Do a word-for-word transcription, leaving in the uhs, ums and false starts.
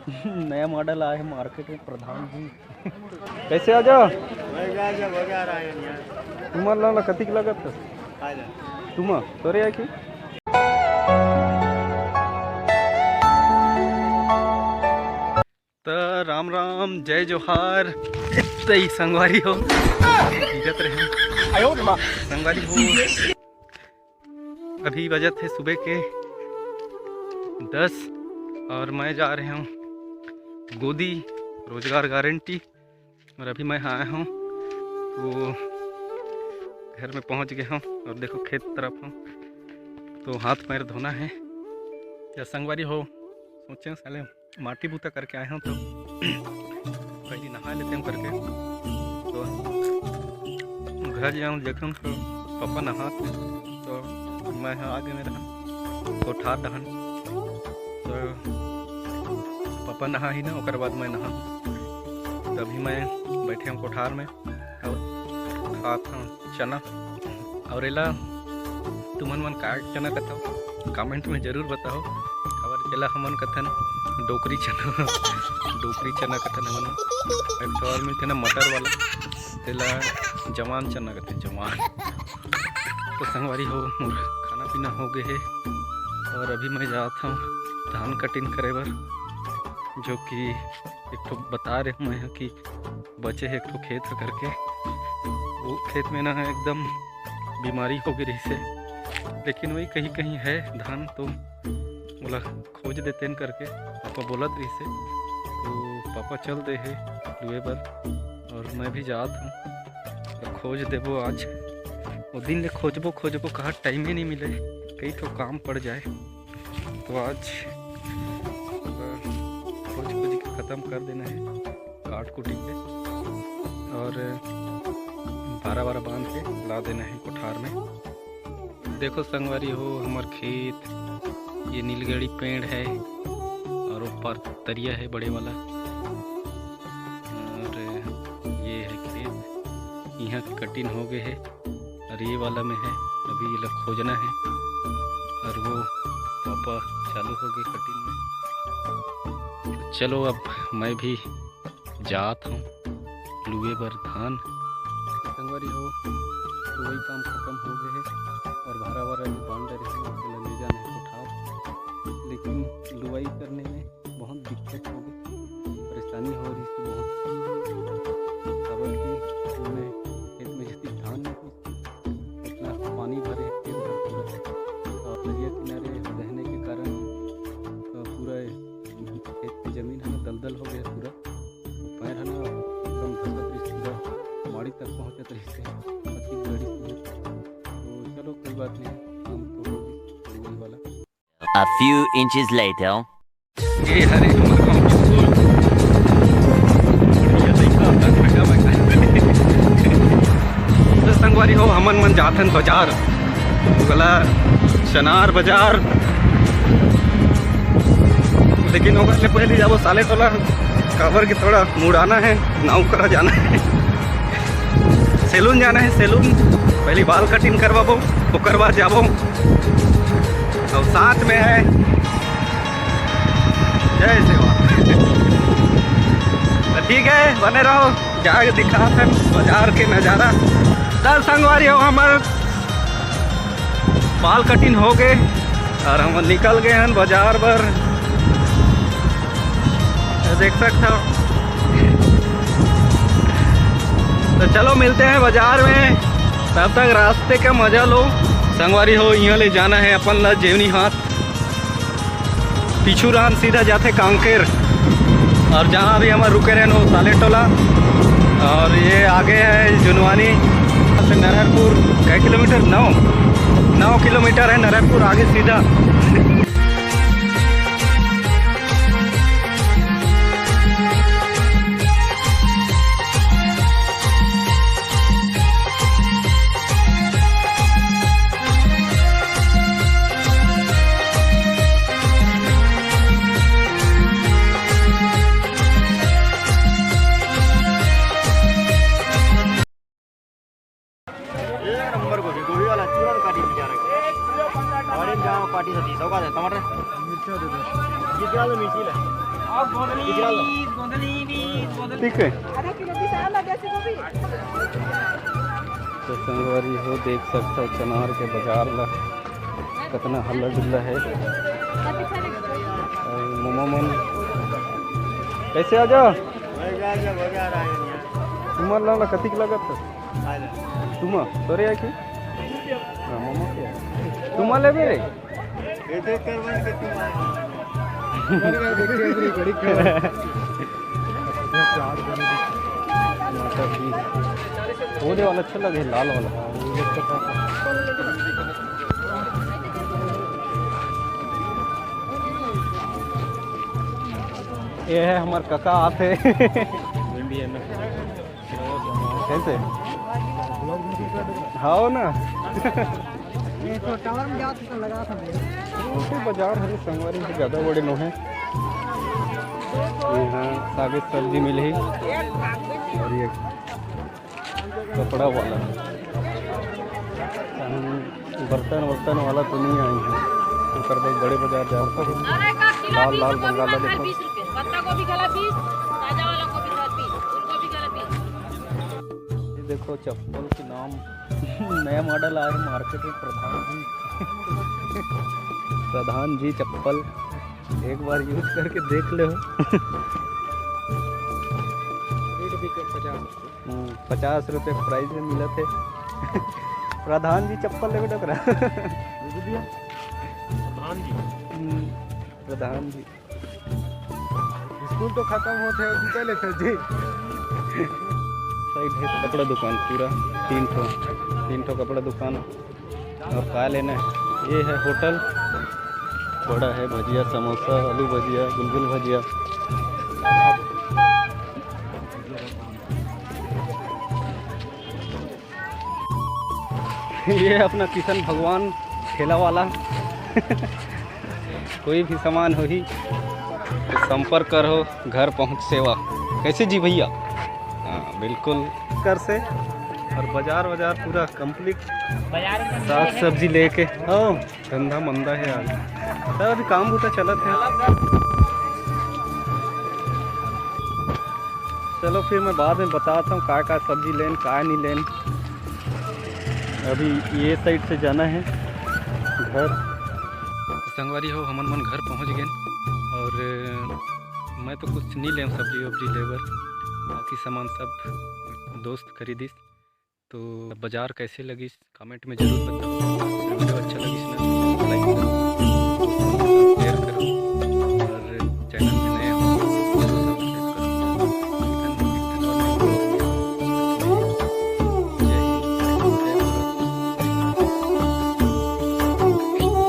नया मॉडल आए हे मार्केट में प्रधान जी। कैसे आ जाओ? भाई, जा, जा, मजा आ रहा है यार। तुमन ला कतिक लगत हे? आ जा। तुम तोरे आखी। त राम राम, जय जोहार। तई संगवारी हो, इज्जत रहे। आयो रे माँ। संगवारी हो, अभी बजत हे सुबह के दस और मैं जा रहे हूँ गोदी, रोजगार गारंटी। और अभी मैं आया हूँ तो घर में पहुँच गया हूँ और देखो खेत तरफ हूँ तो हाथ पैर धोना है। या संगवारी हो, सोचे साले माटी बूता करके आए हूँ तो पहले नहा लेते हैं करके। तो घर जाऊँ देखूँ तो पापा नहा, तो मैं यहाँ आगे में रहा कोठार डहन। तो पापा नहा ही ना, ओकर बाद मैं नहा। तो अभी मैं बैठे हूँ कोठार में और खात हूँ चना। और एला तुमन मन का चना कथव, कमेंट में जरूर बताओ। और एला हमन कथन डोकरी चना। डोकरी चना कथन हमन। एक ठो और मिलथे ना मटर वाला, तेला जवान चना कथे, जवान। तो संगवारी हो, मोर खाना पीना हो गए हे और अभी मैं जात हूँ धान कटिंग करे बर, जो कि एक ठो बता रहे हूँ मैं कि बचे हे एक ठो खेत ह करके। वो खेत में ना एकदम बीमारी हो गई रही से, लेकिन वही कहीं कहीं है धान, तो ओला खोज देतेन करके पापा बोलत रही से। तो पापा चल दे हे लुए बर और मैं भी जात हूँ तो खोज देबो आज। वो दिन ले खोजबो खोजबो कहा टाइम ही नहीं मिले, कई ठो काम पड़ जाए। तो आज खोज खोज के खत्म कर देना है काट कुटी के और भारा वारा बांध के ला देना है कोठार में। देखो संगवारी हो, हमार खेत, ये नीलगड़ी पेड़ है और ऊपर तरिया है बड़े वाला। और ये है खेत, यहाँ के कटिंग हो गए है और ये वाला में है, अभी ये लोग खोजना है। और वो पापा चालू हो गए कटिंग में। तो चलो, अब मैं भी जात हूँ लुए बर धान। संगवारी हो, लुवई काम खत्म हो गए है और भारा वारा भी बांध रहे हैं, तेला ले जाना है कोठार। लेकिन लुवई करने में बहुत दिक्कत हो गई, परेशानी हो रही थी बहुत, काबर कि हमने खेत में जैसे धान में कुछ इतना पानी भरे, खेत भर पूरा, और दरिया किनारे रहने के कारण, अ, पूरा खेत की जमीन है ना, दलदल हो गया पूरा। पैर है ना, एकदम धसत रही, पूरा माड़ी तक पहुँचत रही से, अति गड़ी से। तो चलो, कोई बात नहीं, हम तो हो गई, हो गई वाला। A few inches later. ये हरे हमर गाँव के फूल। ये लइका अपन बेटा बैठा है। तो संगवारी हो, हमन मन जाथन बाजार, गला चनार बाजार। लेकिन ओकर ले पहले जाबो साले टोला, काबर के थोड़ा मुड़ाना है, नाव करा जाना है, सैलून जाना है, सैलून। पहले बाल कटिंग करवाबो, ओकर बाद जाबो। और साथ में है जय सेवा। तो ठीक है, बने रहो, जाके दिखाथन बाजार के नजारा। चल संगवारी हो, हमर बाल कटिंग हो गए और हम निकल गए हैं बाजार बर। देख सकते हो। तो चलो, मिलते हैं बाजार में, तब तक रास्ते का मजा लो। संगवारी हो, यहाँ ले जाना है अपन ला जेवनी हाथ, पीछू रहन सीधा जाथे कांकेर। और जहाँ अभी हम रुके रहन, वो साले टोला। और ये आगे है जुनवानी से नरहरपुर, कै किलोमीटर? नौ, नौ किलोमीटर है नरहरपुर आगे सीधा। एक नंबर गोभी, गोभी वाला चूरन काटी बेचारा। और एक जहाँ काटी सती, सौगा दे। ठीक है। तो संगवारी हो, देख सकथव चनार के बाजार ला, कतना हल्ला डुल्ला है। अउ ममा मन कैसे आ जाओ। तुमन ला कतिक लगत? तुमा तोरे है कि? हाँ, ममा के। तुमा लेबे रे? वो दे वाला अच्छा लगे, लाल वाला। ये है हमार कका आथे। कैसे? हाव ना। ये तो टावर में जात तो लगा था भैया। छोटे बाजार हरे संगवारी से ज्यादा बड़े नो है। यहाँ सागे सब्जी मिलही और ये कपड़ा वाला, बर्तन वर्तन वाला तो नहीं आई है। ओकर बाद बड़े बाजार जाओ। लाल लाल बंगाला देखो। बीस रुपए, पत्ता गोभी गला बीस, ताजा वाला गोभी गला बीस, फूल गोभी गला बीस। ये देखो चप्पल के नाम, नया मॉडल आया है मार्केट में, प्रधान जी। प्रधान जी चप्पल एक बार यूज करके देख लो। रेट भी कम, पचास। हम्म, पचास रुपये प्राइस में मिला थे। प्रधान जी चप्पल लेवे डोकरा। प्रधान जी। हम्म, प्रधान जी। स्कूल तो खत्म होते हैं, जूता लेते जी। साइड है कपड़ा दुकान पूरा, तीन ठो, तीन ठो कपड़ा दुकान। और का लेना है? ये है होटल, बड़ा है भजिया, समोसा, आलू भजिया, गुलगुल भजिया। ये अपना किशन भगवान ठेला वाला। कोई भी सामान होही तो संपर्क करो, घर पहुँच सेवा। कैसे जी भैया? हाँ, बिल्कुल कर से। और बाजार वाजार पूरा कंप्लीट, साग सब्जी लेके। हाँ, धंधा मंदा है आज, तब अभी काम बूता चलत है। चलो फिर मैं बाद में बताता हूँ का का सब्जी लेन, का नहीं लेन। अभी ये साइड से जाना है घर। संगवारी हो, हमन मन घर पहुँच गए और मैं तो कुछ नहीं लेम सब्जी वब्जी लेबर, बाकी सामान सब दोस्त खरीदिस। तो बाजार कैसे लगिस, कमेंट में जरूर बताओ। वीडियो अच्छा लगिस ना, लाइक करो।